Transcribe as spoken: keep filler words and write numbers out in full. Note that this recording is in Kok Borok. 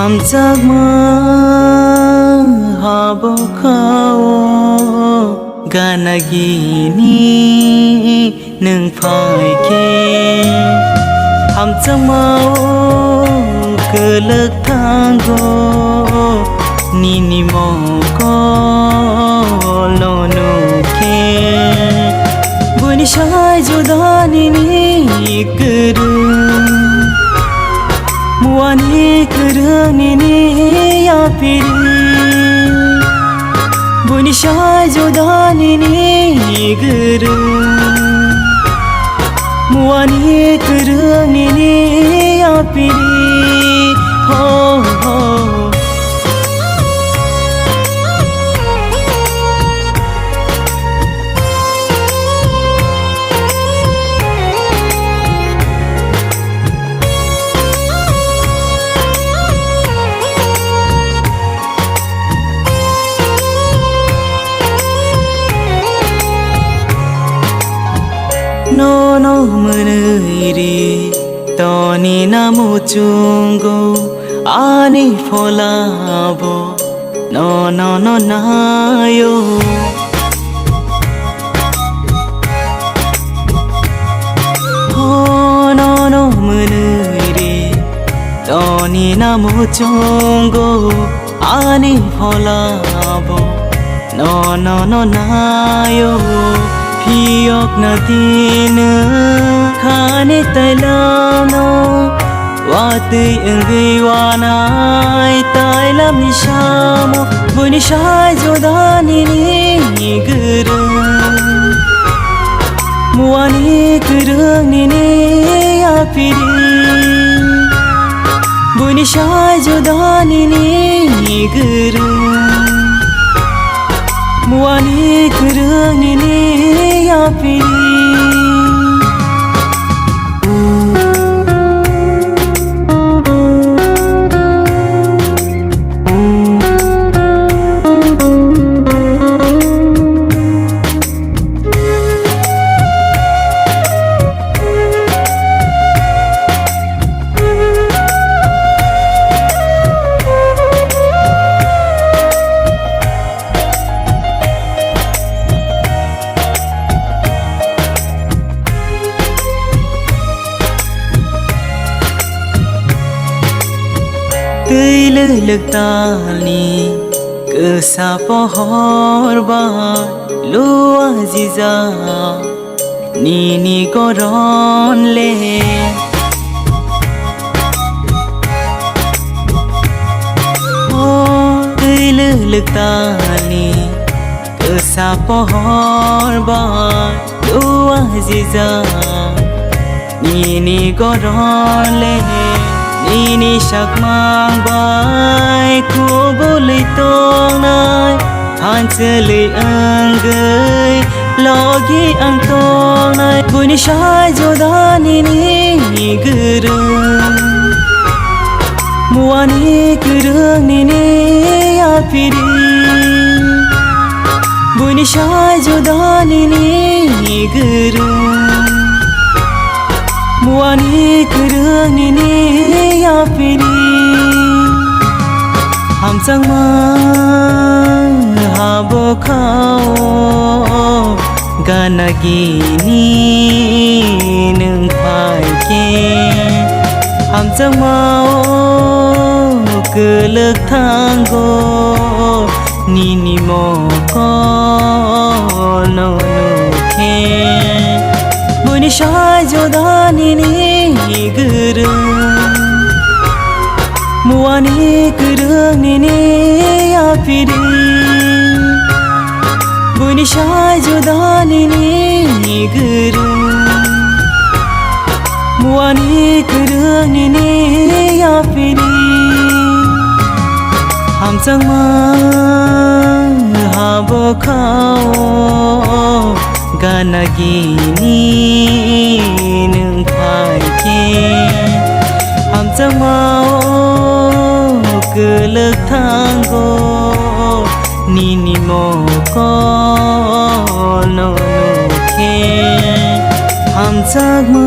Hamjakma habo khao gana gini nwng phai khe. Hamjakma o kwlwk thango nini mokol no nukhe. Buini sai juda nini kwrwng. Muani kwrwng nini yapiri, buini sai juda nini kwrwng. Muani kwrwng nini yapiri, ho, ho. Nono mwnwi ri toni namo chungo ani phola bo. No, no, no, nayo. Ho, no, no, mwnwi ri. Toni namo chungo ani phola bo. No, no, no, nayo. Phiyok na tino khani tailano. Watwi wngwi wanai tailamni samo, buini sai juda nini kwrwng. Muani kwrwng nini yapiri, buini sai juda nini kwrwng. Muani kwrwng nini yapiri. Twi lwlwk talni kwsa pohor bai luajijak nini goron le. O twi lwlwk talni kwsa pohor bai luajijak nini goron le. Nini sakmang bai kubulwi tongnai, hanchwlwi wngwi logi ang tongnai. Buini sai juda nini kwrwng, muani kwrwng nini yapiri. Buini sai juda nini kwrwng, muani kwrwng nini yapiri. Hamjakma habo khao gana gini nwng phai khe. Hamjakma o kwlwk thango nini mokol no nukhe. Buini sai juda nini kwrwng, muani kwrwng nini yapiri. Buini sai juda nini kwrwng, muani kwrwng nini yapiri. Hamjakma habo khao gana gini nwng phai khe. Hamjakma o kwlwk thango nini mokol no nukhe. Hamjakma